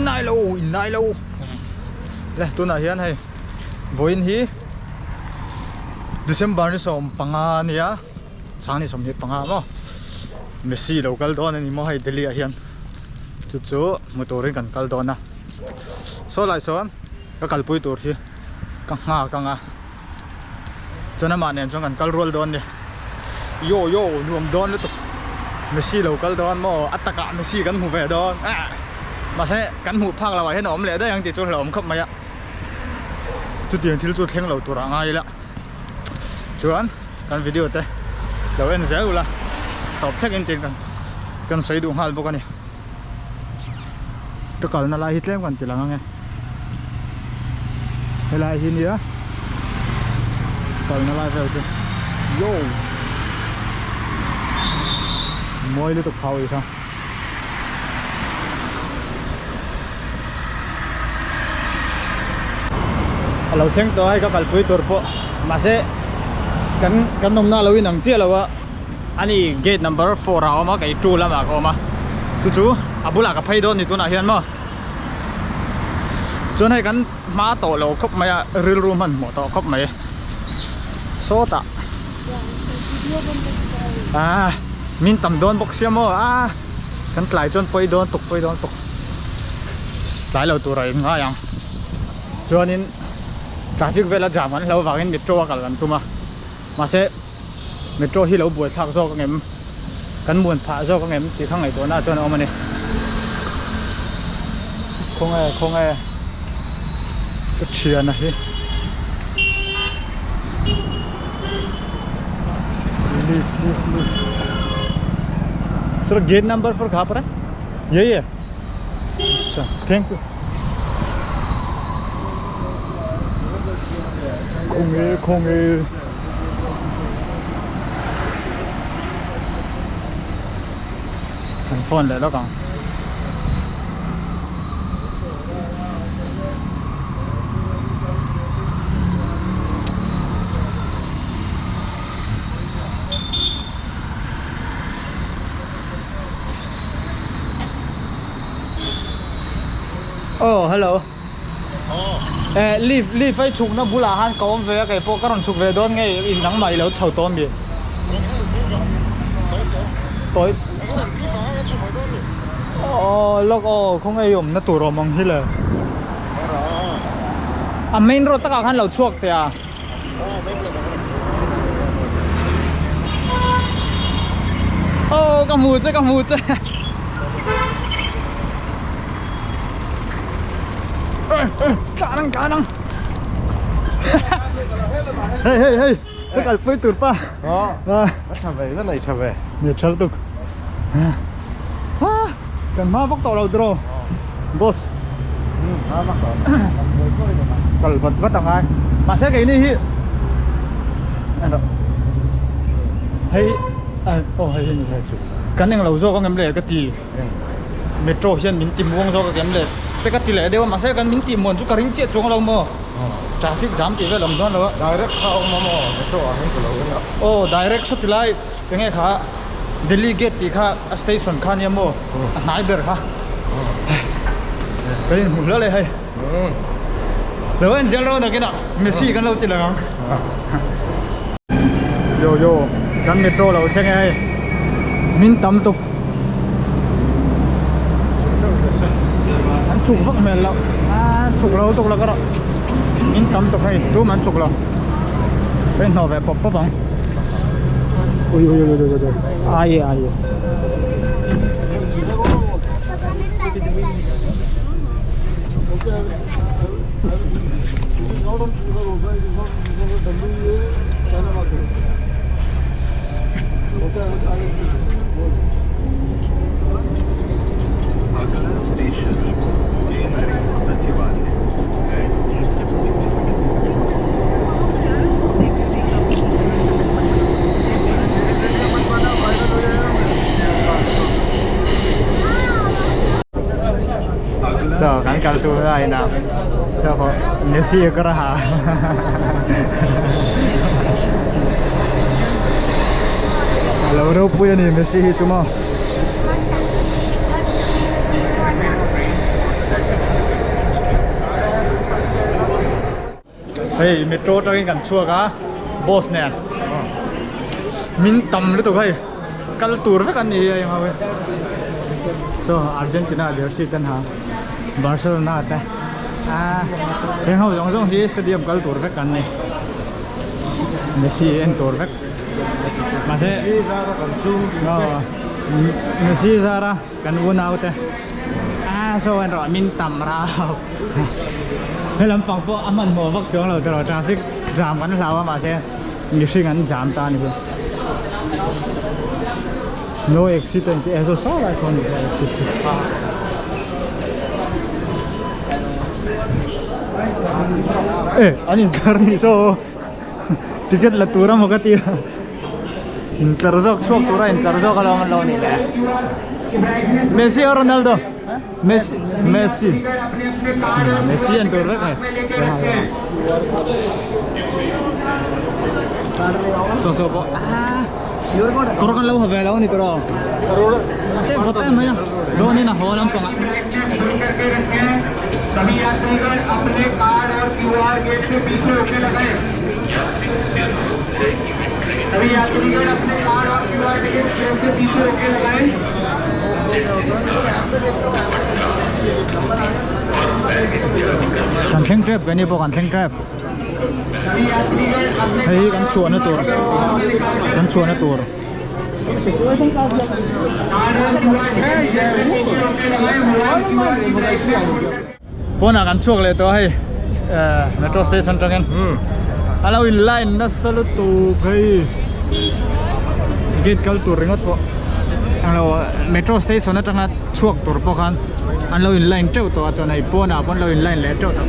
In nai lo in nai lo le tunah hian hei vawiin hi December ni 15 a nia chang ni 25 maw Messi lo kal dawn a ni maw hei Delhi ah hian chu chu hmu turin kan kal dawn a saw lai sawn ka kalpui tur hi ka nghak ang a chuan amah nen chuan kan kal rual dawn a ni yo yo nuam dawn lutuk Messi lo kal dawn maw a takah Messi kan hmu ve dawn ah mahse kan hmuh phak loh ah hian a awm leh daih ang tih chu hlauhawm khawp mai a chutiang thil chu thleng lo tur ah ngai ila chuan kan video te lo en zel ula tawp thleng in tin kan sawi duh nghal bawk a ni. Ka kalna lai hi tlem kan ti lang ange helai hi nia kalna lai vel chu yo mawi lutuk phau i kha a lo thleng tawh a hei ka kalpui tur pawh mahse kan kan awmna a lo inang chiah lo a. Ani gate number 4 ah a awm a kei 2 lamah ka awm a chu chu a bulah ka phei dawn ni tunah hian maw chuan hei kan hma tawh lo khawp mai a rilru hmanhmawh tawh khawp mai sawtah ah min tam dawn bawk sia maw ah kan tlai chuan pawi dawn tuk pawi dawn tuk tlai lo tur a in ngai ang chuanin traffic vel a jam an hlo vangin metro a kal an tum a mahse. Metro hi lo buai thlak zawk ang em kan muan phah zawk ang em tih kha ngaihtuahna ah chuan a awm a ni khawnge khawnge ka thiana hi lift lift lift sir gate number 4 कहाँ पर है यही है अच्छा thank you khawnge khawnge Kan phone leh lawk ang. Oh hello. Eh lift lift a i chhukna bulah khan ka awm ve a kei pawh ka rawn chhuk ve dawn nge in nangmah i lo chho tawh ami? Tawi Aw lawk aw khawnge i awmna tur awm ang hi le A main road takah khan lo chhuak teh a. Aw ka hmu che ka hmu che Tlan ang tlan ang Hei hei hei ka kalpui tur pa A tha ve ka nei tha ve Ni tha lutuk Kan hma vak tawh lo tiraw Boss Kal vat vat a ngai Mahse keini hi Hei aw hei hei ni hei chu Kan englo zawk ang em le ka ti Metro hian min ti muang zawk ang em le te ka ti leh deuh a mahse kan min tih muan chu ka ring chiah chuang lo maw Traffic jam tih vel awm dawn lo a Direct kha a awm a maw Metro ah hian ka lo en a Aw direct saw ti lai enge kha Delhi gate tih kha a station kha ania maw a hnai ber kha ka inhmu hlauh leh hei lo en zel ro nakinah Messi kan lo ti lang ang yo yo kan metro lo thleng e hei min tam tuk an chhuk vak hmel loh a chhuk lo tuk lo ka rawh min tam tuk hei tum an chhuk lo ka inhnawh ve pawp pawp ang. Ui ui ui ui ui ai e ai e. So kan kal tur a ina so ko Messi ka raha alo ropui ani Messi hi chu maw. Hei metro atangin kan chhuak a boss nen min tam lutuk hei kal tur vek an ni hi a eng ho hi so Argentina jersey te an ha Barcelona te ah heng ho zawng zawng hi stadium kal tur vek an ni Messi en tur vek mahse Messi zara kan chhung Messi zara Kan unau te a saw an rawh min tam rau he lampang pawh a hmanhmawh vak chuang lo tawh traffic jam kan hlau a mahse mihring an jam ta a ni chu no exit a intih e saw saw lai sawn exit chu e an intlar ni saw ticket la tur amaw ka ti a intlar zawk chhuak tura intlar zawk alawm an lo nih le Messi or Ronaldo Messi Messi Messi an tur vek hei saw saw pawh kawr kan lo ha ve lo a ni tawh mahse vawt em mai a dawn in a haw lampangah Kan thleng tep keini pawh kan thleng tep hei hi kan chhuahna tur kan chhuahna tur. Pawnah kan chhuak leh tawh a hei metro station atangin a lo in line nasa lutuk hei gate kal tur ringawt pawh englo metro station atanga chhuak tur pawh khan an lo in line teuh tawh a chuan hei pawnah pawh an lo in line leh teuh tawh.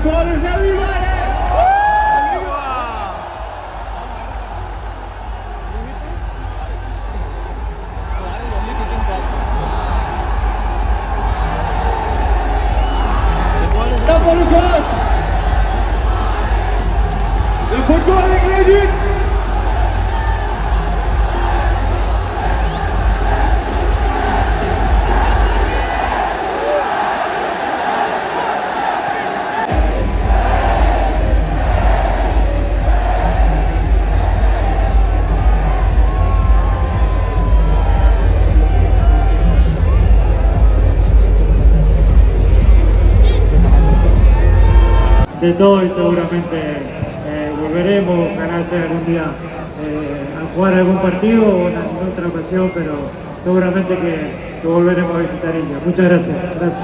Suarez everybody! The footballing legend! De todo y seguramente eh, volveremos, ojalá sea algún día eh, a jugar algún partido o en otra ocasión, pero seguramente que, que volveremos a visitar India. Muchas gracias. Gracias.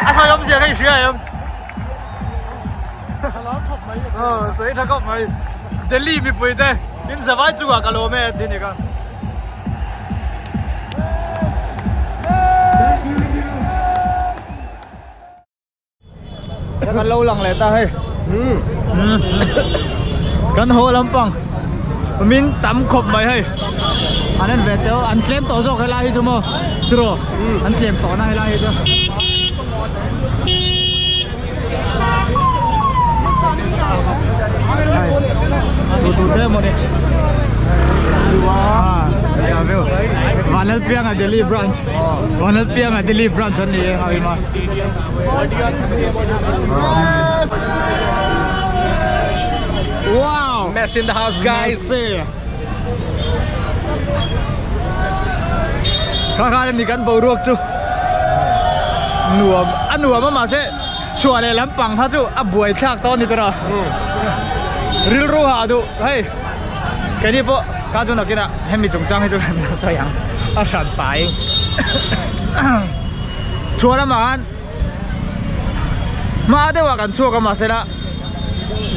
A sawi awmzia kha i hria em? Aw sawi tha khawp mai. Delhi mipui te in zavai chungah ka lawm e tih a ni kha. Kan lo lang leh ta hei. Kan haw lampang min tam khawp mai hei. An en ve teuh an tlem tawh zawk helai hi chu maw tiraw an tlem tawh na helai hi chu. Hei tu tu te maw ni. Vanlalpianga Delhi branch. Vanlalpianga Delhi branch an ni e hawima. Wow! Mess in the house, guys. Messi. Kha kha ni kan boruak chu nuam a nuam a mahse chhuah leh lampang kha chu a buai thlak tawh a ni tawh a rilru ha duh hei keini pawh kha chu nakinah hemi chungchang hi chu kan la sawi ang a hran pai chhuah lamah khan hma deuhah kan chhuak a mahse la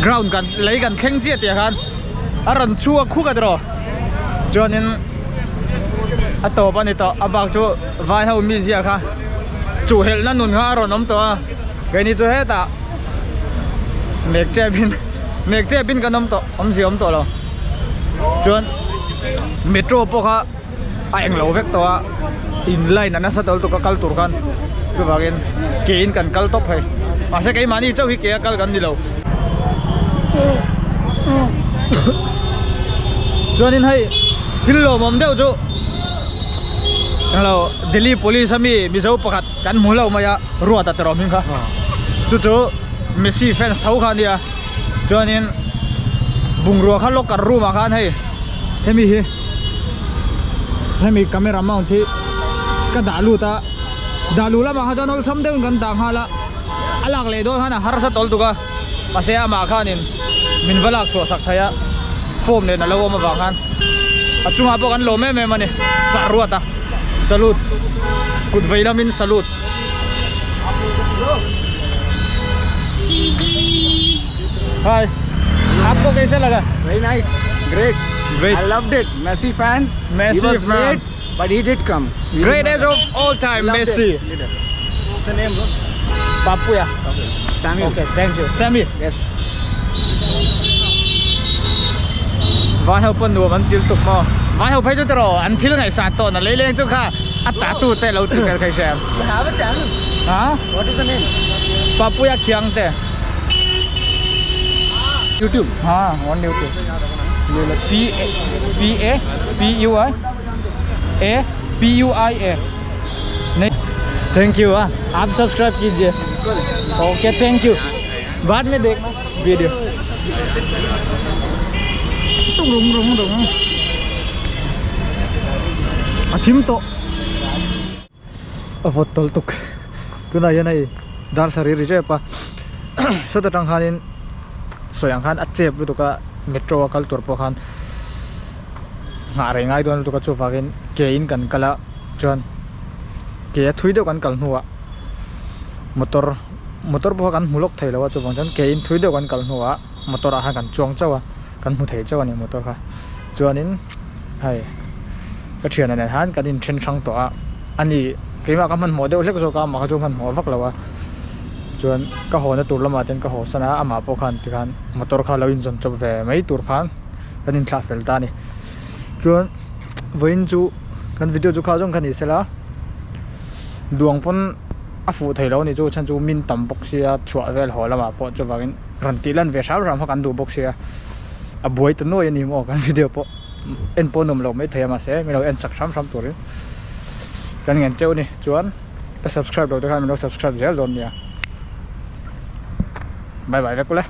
ground kan lei kan thleng chiah tih ah khan a rawn chhuak khuk a tiraw chuanin a tawp a ni tawh a bak chu vai ho mizia kha chuhhelhna nun kha a rawn awm tawh a keini chu hetah nek chep in nek chep in kan awm tawh awmzia awm tawh lo chuan metro pawh kha a englo vek tawh a in line a nasa tawlh tuk a kal tur khan chuvangin ke in kan kal tawp hei mahse keimahni chauh hi ke a kal kan ni lo chuanin hei thil lawmawm deuh chu englo Delhi police ami Mizo pakhat kan hmu hlauh mai a ruat a tawrh hming kha chu chu Messi fans tho kha a nia chuanin bungrua kha locker room ah khan hei hemi hi hemi camera mount hi ka dah lut a dah luh lamah khan chuan awlsam deuhin kan dah nghal a a lak leh dawn khan a harsa tawl tuk a mahse amah khanin min va lak chhuah sak thei a form nen a lo awm avang khan a chungah pawh kan lawm em em a ni sah ruat a salute kut vei lamin salute. Hi aapko kaisa laga Very nice. Great. Great. I loved it. Messi fans. Messi he was fans. late, but he did come. We Greatest did of all time Loved it. Messi Did it. What's your name, bro? Papuya Samuel. Okay thank you Sammy Yes. Vai ho pawn nuam an til tuk maw vai ho phei chu tiraw an thil ngaihsan tawh na leileng chu kha a ta tu te lo ti vel khai hrem You have a channel. Ha What is the name? Papuia Khiang te YouTube. Ha on YouTube P A P A P U I A P U I A Thank you हाँ आप subscribe कीजिए okay thank you बाद में देखना video tung rung rung rung a thim tawh a vawt tawlh tuk tunah hian hei dar sarih ri tep a sawt atang khanin sawi ang khan a chep lutuk a metro a kal tur pawh khan nghah rei ngai dawn lutuk a chuvangin ke in kan kal a chuan ke a thui deuh kan kal hnuah motor motor pawh kha kan hmu lawk thei lo a chuvang chuan ke in thui deuh kan kal hnuah motor ah khan kan chuang chauh a kan hmu thei chauh a ni motor kha chuanin hei. Ka thiana nen khan kan inthen hrang tawh a, ani keimah ka hmanhmawh deuh hlek zawk a, amah kha chu hmanhmawh vak lo a, chuan ka haw na tur lamah ten ka haw san a, amah pawh khan tikhan motor kha lo inzawn chawp ve mai tur khan kan inthlah fel ta a ni. Chuan vawiin chu kan video chu kha zawng kha ni sela duang pawn a fuh thei lo a ni chu chhan chu min tam bawk sia chhuah vel haw lamah pawh chuvangin rawn tih lan ve hram hram kha kan duh bawk sia a buai ta nuai a ni maw kan video pawh. En pawh nuam lo maithei a mahse min lo en sak hram hram turin kan ngen cheu a ni chuan ka subscribe lo te khan min lo subscribe zel dawn nia bye bye vek ule.